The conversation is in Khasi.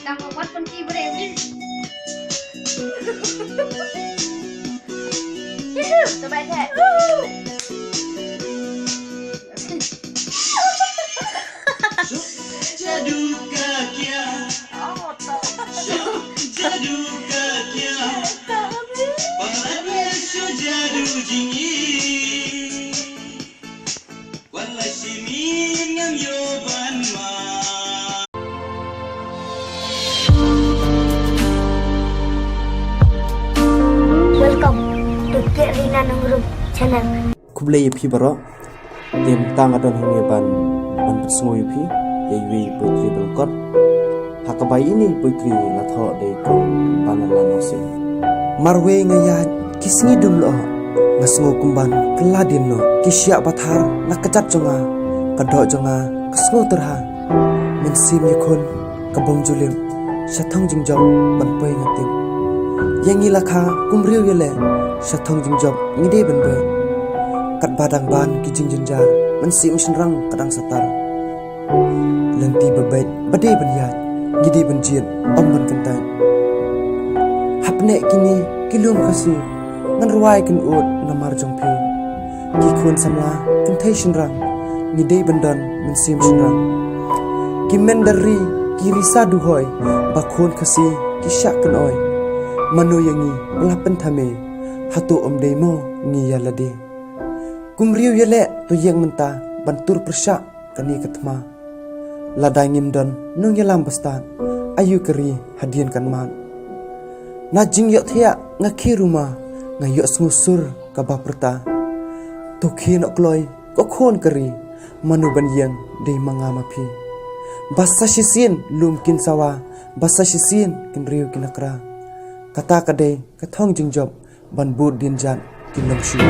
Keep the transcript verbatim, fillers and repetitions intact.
Number one pynki briew. Yuhu, to bai theh. Jadu ka kya? Oh, to. Jadu ka kya? Para dia shu jadu jingim. Welcome to Katrina Nongrum channel. Khublei ïa phi baroh. Te mynta nga don hangne ban ban pynsngew ïa phi ïa iwei i poetry ba lyngkot. Ha kaba ine i poetry la thoh da i kong Banarlan Nongsing. Marwei nga ïaid ki sngi dum lyoh, nga sngew kumban kylla dien noh. Ki shiah ba thar na ka jait jong nga, ka doh jong nga ka sngew tyrha. Mynsiem ïakhun ka bym ju lip, sha thong jingjop ban poi nga tip. Ïa ngi la kha kum riew ïaleh, sha thong jingjop ngi dei ban beh. Katba dang ban ki jingjynjar, mynsiem shynrang ka dang satar. Lynti ba beit ba dei ban ïaid, ngi dei ban jied ym ban kyntait. Hapdeng kine ki lum Khasi, ngan rwai kynud namar jong phi. Ki khun samla kynthei shynrang, ngi dei ban don mynsiem shynrang. Ki mynder ri ki risa duhoi, ba khun Khasi ki shah kynoi. Mano ïa ngi ba la pynthame, hato ym dei mo ngi ïa lade? Kum riew ïaleh to ïeng mynta ban tur pyrshah kane ka thma. Lada ngim don nongïalam bastad, aïu ka ri hadien kan mad? Na jingïohthiah nga khie ruma, nga ïohsngew sur kaba pyrta. To khie noh kloi ko khun ka ri, mano ban ïeng dei ma nga ma phi? Ba sa shisien lum kin sawa, ba sa shisien kin riew kin akra. Kata ka dei ka thong jingjop ban bud dien jat ki longshuwa.